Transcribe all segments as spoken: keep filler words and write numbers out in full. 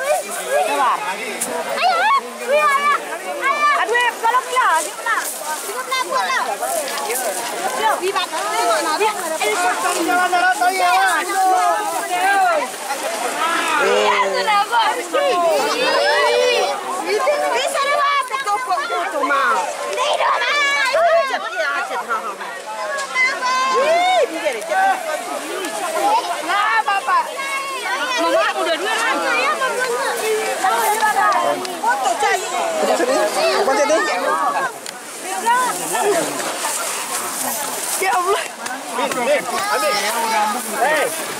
Keluar. Ayo, ayo. Ayo, ayo. Aduh, eh, kalau keluar, gimana? Gimana pun lah. Yo, bibat. Tengok, nah, dia. Ya, sudah, Bos. Ih, ih, sana, Bos. Itu, ih, sana, Bos. Tepuk foto, Ma. Ih, dia, dia, dia. Nah, Bapak. Mama udah dua kan? Foto cari. Depan sini, depan sini. Ya Allah.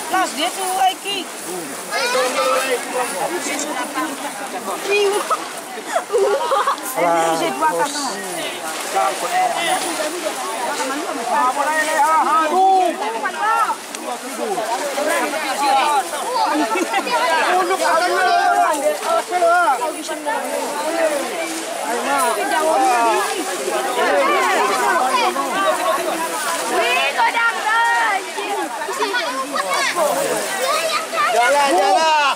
Las dia tu, Aiki. Alah. Jalan, jalan.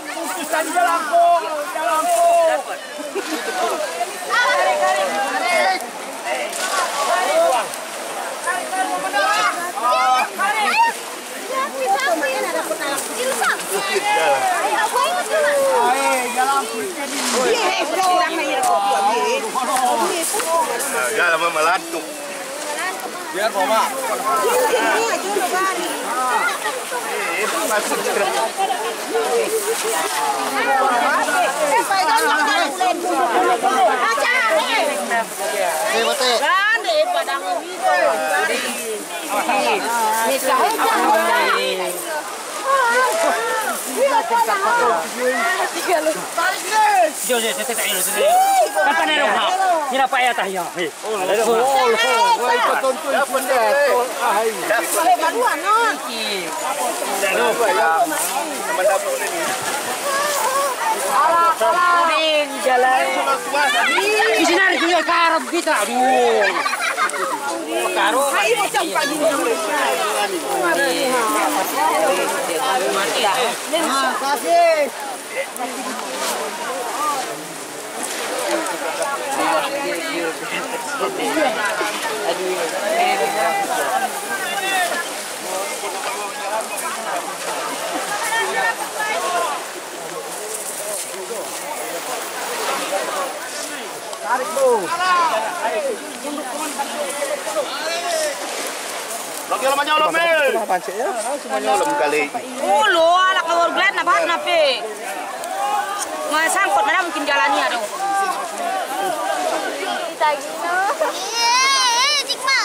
Jalan mamalantuk. Biar, Bapak. Yo, yo, yo, yo, yo. Kan pandai dong, ha. Ni nampak air atas, yo. Hei. Oh, oh, oh, oh, wai, patonton sudah, tol, ah, hai. Kuning jalan. Di sini ada juga karam kita, aduh. Karam. Hai, macam pagi ni. Mati, eh. Terima kasih. Tarik, bro. Lagi lama nyolong, eh. Pancik, ya. Semuanya lem kali. Ulo, anak keluar glen, apa, nape? Wah, sangkut, mana mungkin jalannya, aduh. Iya, iya, Cik Ma.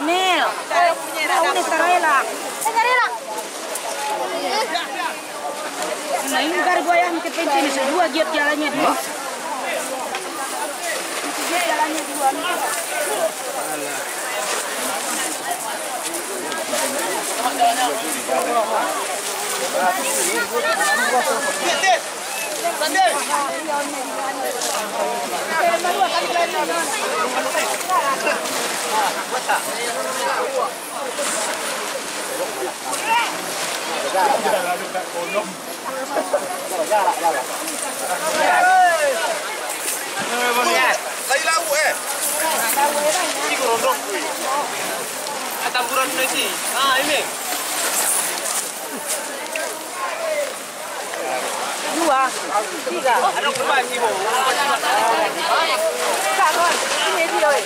Mil. Tahu ni, tarelak. Tarelak. Nah, ini baru buaya mungkin pencil ni, dua giat jalannya dua. Giat jalannya dua. Lai lauak, eh. Iko rondong. Ah, tamburan nasi. Ah, ini. Dua, tiga. Kak, kawan, ini dia, eh.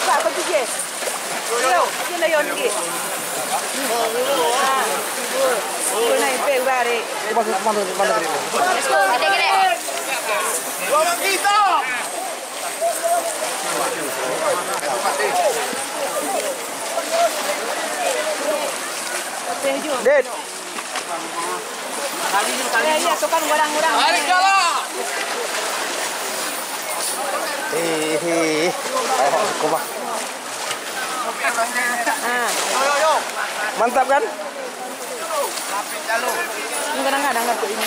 Kak, pergi je. Yo, yo, yo. Dia layan dia. Ah. Dia naik beg balik. Let's go, gede-gede. Lawan kita. Dit. Tarik jalan. Eh, eh, eh. Ayo, kau bah. Ah. Mantap kan? Ini kadang-kadang kan ini.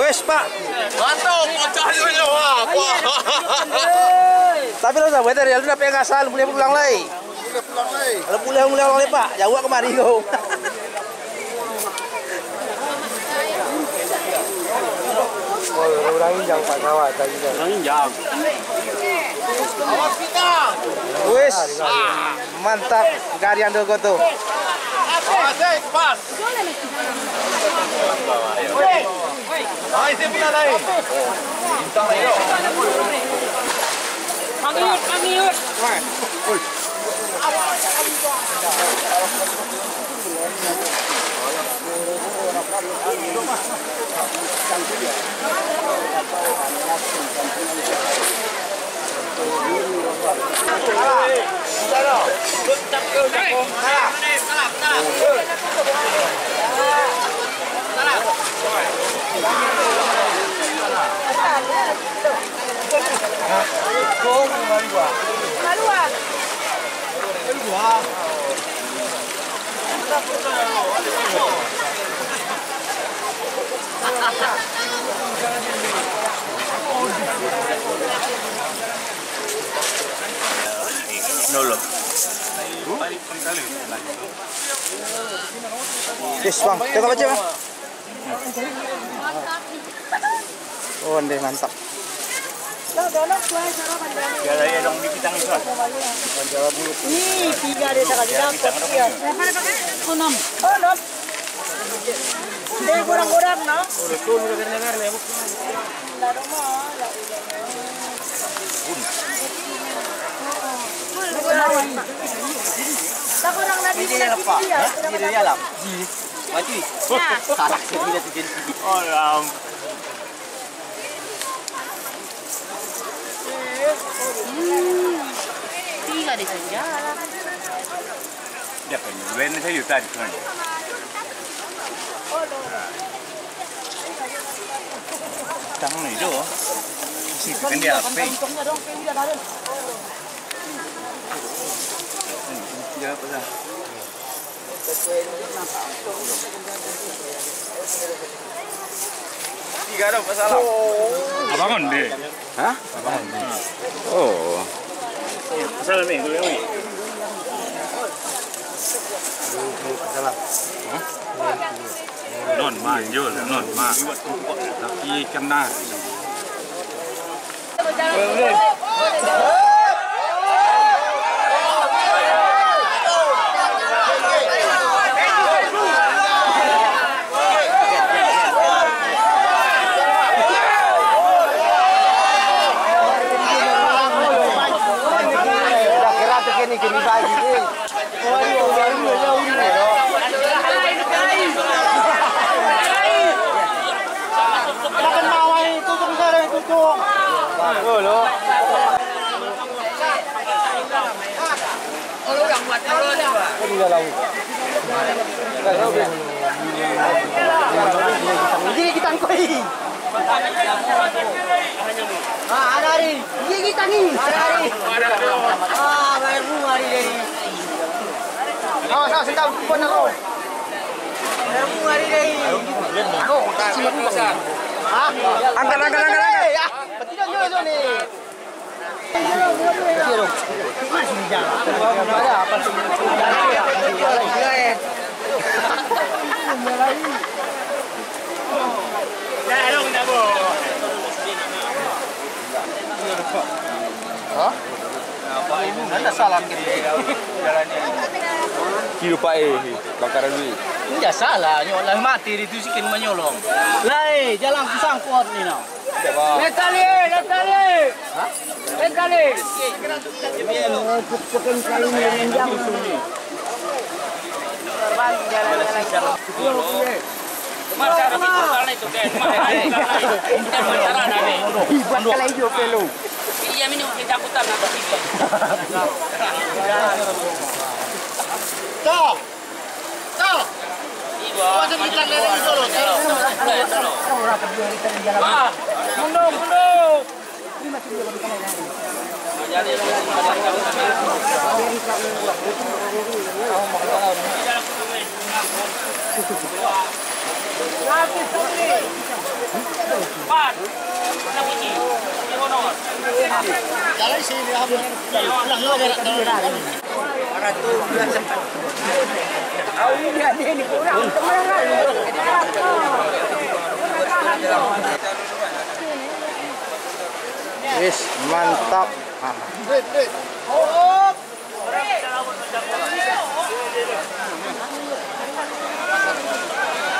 Wes, Pak. Mantap, pecah juga, Pak. Tapi lah, sabar, dari lalu dapek ngasal, boleh pulang lai. Kalau boleh, boleh, boleh, Pak. Jauh kamari kau. Oh, urang injang Pak Sawat tadi kan. Urang injang. Wis, mantap gariang tu kau tu. Pas. Ai, saya pula lain. Bintang lain. Mangiut, mangiut. Dulu. Yes, Bang. Tengok baca, Bang. Oh, ndeh, mantap. Ni tiga dia tak dapat, ya. Enam. Oh, enam. Dia kurang-kurang, no? Tak kurang lagi. Ini dia lepak. Hah? Ini dia lepak. Mati. Nah. Salah sendiri tu jadi. Alam. Hmm. Tiga di senja lah. Dia kan dua ni saya tadi kan. Tang ni tu. Si kan dia apa? Dia apa dah? Tiga dah, Pak Salam. Abang kan dia? Hah? Abang kan dia? Oh. Salam ni, tu yang ni. Salam. Hah? Non manjul, non ma. Tapi kena. Jadi kita angkut. Ah, ada hari. Gigi tangi. Ada hari. Ah, baru hari dari. Awas, awas, sendal pun nak. Baru hari dari. Hah? Angkat, angkat, angkat, angkat. Eh, ah, betul juga tu ni. Betul tu. Ada apa tu? Hah? Anda salah ke? Kiro Pak eh, bakaran duit. Indak salah, nyo lah mati di tu sikin manyolong. Lai, jalan ku sangkot ni no. Lain kali, lain kali. Hah? Lain kali. Buat kalau hijau pelo. Stop. Stop. Awas kita lari dulu. Mundur, mundur. Wis, mantap. Ah.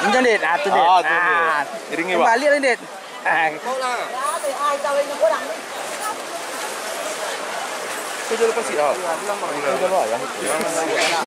Ini, Dit. Ah, tu, Dit. Ah, tu, Dit. Ah. Iringi, Bang. Balik lah, Dit. Ah. Kau jual pasti, ah. Kau jual, ya.